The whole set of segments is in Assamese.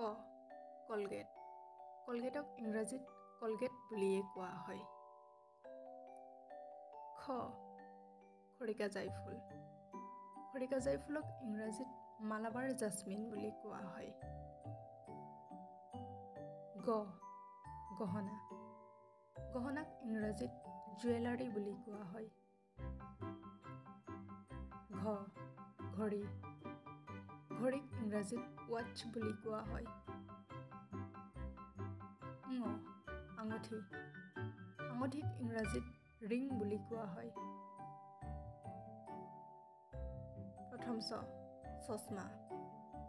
ক কলগেট। কলগেটক ইংৰাজীত কলগেট বুলিয়ে কোৱা হয়। খ খৰিকাজাই ফুল। খৰিকাজাই ফুলক ইংৰাজীত মালাবাৰ জাচমিন বুলি কোৱা হয়। গ গহনা। গহনাক ইংৰাজীত জুৱেলাৰী বুলি কোৱা হয়। ঘ ঘড়ী। ঘড়ীক ইংৰাজীত ৱাটচ বুলি কোৱা হয়। ঙ আঙুঠি। আঙুঠিক ইংৰাজীত ৰিং বুলি কোৱা হয়। প্ৰথম চ চশমা।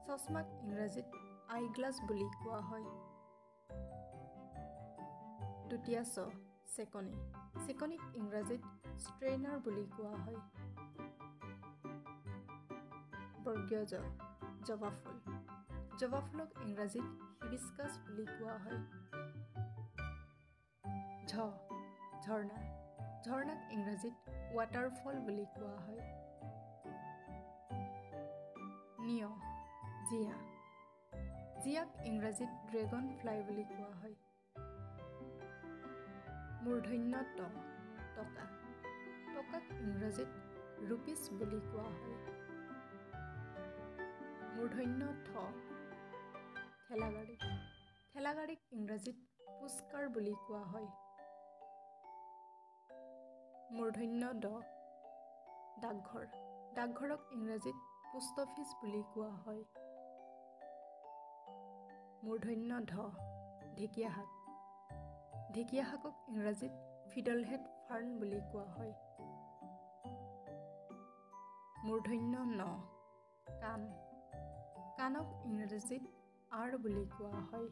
চশমাক ইংৰাজীত আইগ্লাছ বুলি কোৱা হয়। দ্বিতীয় চ চেকনি। চেকনিক ইংৰাজীত ষ্ট্ৰেইনাৰ বুলি কোৱা হয়। বৰ্গীয় জ জবা ফুল। জবা ফুলক ইংৰাজীত হিবিস্কাছ বুলি কোৱা হয়। ঝ ঝৰ্ণা। ঝৰ্ণাক ইংৰাজীত ৱাটাৰফল বুলি কোৱা হয়। নিয় জিয়া। জিয়াক ইংৰাজীত ড্ৰেগন ফ্লাই বুলি কোৱা হয়। মূৰ্ধন্য ট টকা। টকাক ইংৰাজীত ৰুপিজ বুলি কোৱা হয়। মূৰ্ধন্য ঠ ঠেলাগাড়ী। ঠেলাগাড়ীক ইংৰাজীত পুচকাৰ বুলি কোৱা হয়। মূৰ্ধন্য ড ডাকঘৰ। ডাকঘৰক ইংৰাজীত পোষ্ট অফিচ বুলি কোৱা হয়। মূৰ্ধন্য ধ ঢেকীয়া শাক। ঢেকীয়া শাকক ইংৰাজীত ফিডলহেড ফাৰ্ণ বুলি কোৱা হয়। মূৰ্ধন্য ন কাণ। কাণক ইংৰাজীত আৰ বুলি কোৱা হয়।